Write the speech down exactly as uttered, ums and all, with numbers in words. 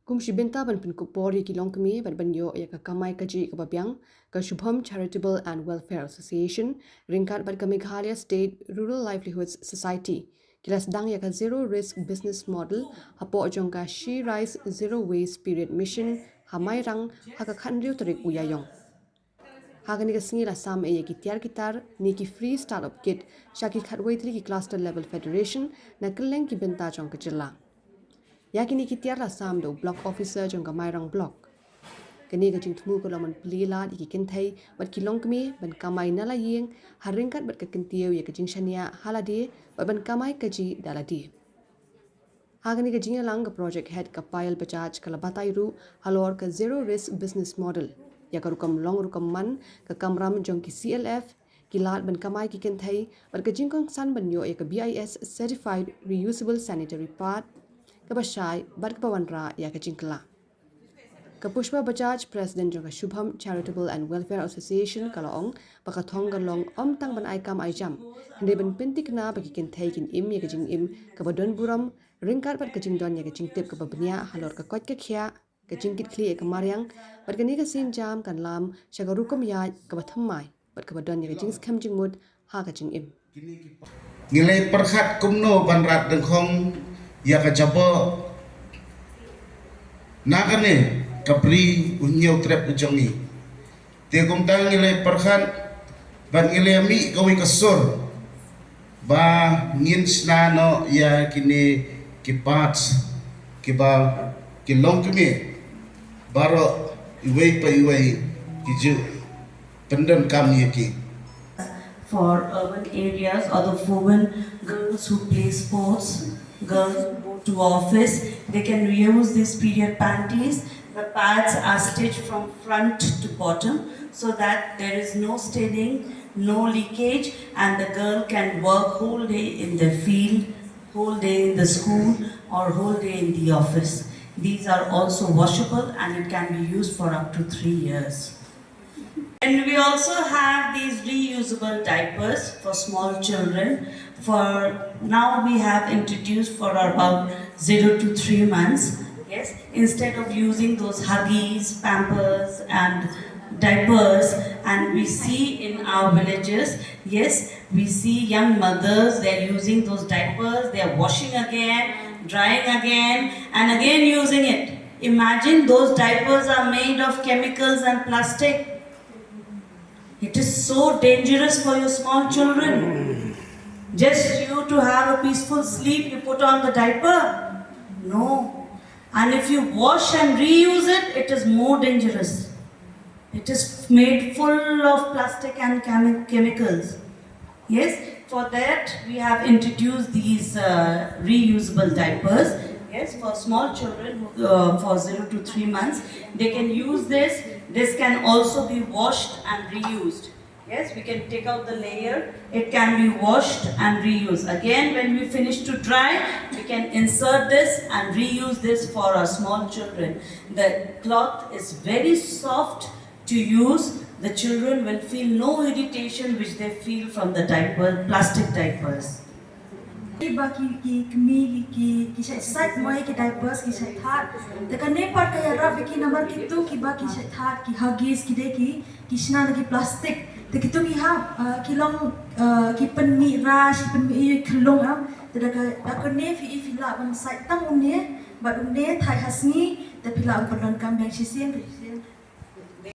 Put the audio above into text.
Kum shi bynta ban pynkup por ïa ki longkmie bad ban ïoh ïa ka kamai kajih kaba biang, ka Shubham Charitable and Welfare Association ryngkat bad ka Meghalaya State Rural Livelihoods Society ki la sdang ïa ka Zero Risk Business Model hapoh jong ka She Rise Zero Waste Period Mission ha Mairang ha ka khathynriew tarik u Ïaïong. Ha kane ka sngi la sam ïa ki tiar ki tar ne ki Free Startup Kit sha ki khatwei tylli ki Cluster Level Federation na kylleng ki bynta jong ka jylla. Ïa kine ki tiar la sam da u Block Officer jong ka Mairang Block. Kane ka jingthmu ka long ban plie lad ïa ki kynthei bad ki longkmie ban kamai na la ïing ha ryngkat bad ka kyntiew ïa ka jingshaniah ha lade bad ban kamai kajih da lade. Ha kane ka jingïalang ka Project Head ka Payal Bajaj ka la batai ruh halor ka Zero Risk Business Model, ïa ka rukom long rukom man, ka kamram jong ki C L F, ki lad ban kamai ki kynthei bad ka jingkongsan ban ïoh ïa ka B I S Certified Reusable Sanitary Pad kaba shai bad kaba wanrah ïa ka jingkylla. Ka Pushpa Bajaj, President jong ka Shubham Charitable and Welfare Association, ka la ong ba ka thong ka long ym tang ban ai kam ai jam, hynrei ban pynthikna ba ki kynthei kin im ïa ka jingim kaba don burom ryngkat bad ka jingdon ïa ka jingtip kaba bniah halor ka koit ka khiah, ka jingkitkhlieh ïa ka mariang, bad kane ka sienjam kan lam sha ka rukom ïaid kaba thymmai bad kaba don ïa ka jingskhem jingmut ha ka jingim. Ngi leh pyrkhat kumno ban rat dyngkhong ïa ka jaboh na kane ka bri u Hynñiewtrep u jong ngi. Te kumta ngi leh pyrkhat bad ngi leh mih kawei ka sur ba ngin shna noh ïa kine ki pads kiba ki longkmie baroh iwei pa iwei ki ju pyndonkam ïa ki. For urban areas or the women, girls who play sports, girls who go to office, they can reuse these period panties. The pads are stitched from front to bottom so that there is no staining, no leakage, and the girl can work whole day in the field, whole day in the school, or whole day in the office. These are also washable and it can be used for up to three years. And we also have these reusable diapers for small children. For now, we have introduced for about zero to three months. Yes, instead of using those Huggies, Pampers, and diapers, and we see in our villages, yes, we see young mothers, they're using those diapers, they're washing again, drying again, and again using it. Imagine those diapers are made of chemicals and plastic. It is so dangerous for your small children. Just you to have a peaceful sleep, you put on the diaper. No. And if you wash and reuse it, it is more dangerous. It is made full of plastic and chemi- chemicals. Yes, for that we have introduced these uh, reusable diapers. Yes, for small children who, uh, for zero to three months, they can use this. This can also be washed and reused. Yes, we can take out the layer. It can be washed and reused. Again, when we finish to dry, we can insert this and reuse this for our small children. The cloth is very soft to use. The children will feel no irritation which they feel from the diaper, plastic diapers. Ki ba ki ki kmie ki ki ki shait sait mo ïa ki diapers ki shait thad. Te kane pat ka ïarap ïa ki namar kito ki ba ki shait thad ki Huggies ki dei ki ki shna na ki plastic. Te kito ki hap uh, ki long uh, ki pynmih rash ki pynmih ïa ki long am. Te da ka da kane phi i phi lah ban sait tang une bad une thait ha sngi te phi lah ban pyndonkam biang shisien shisien.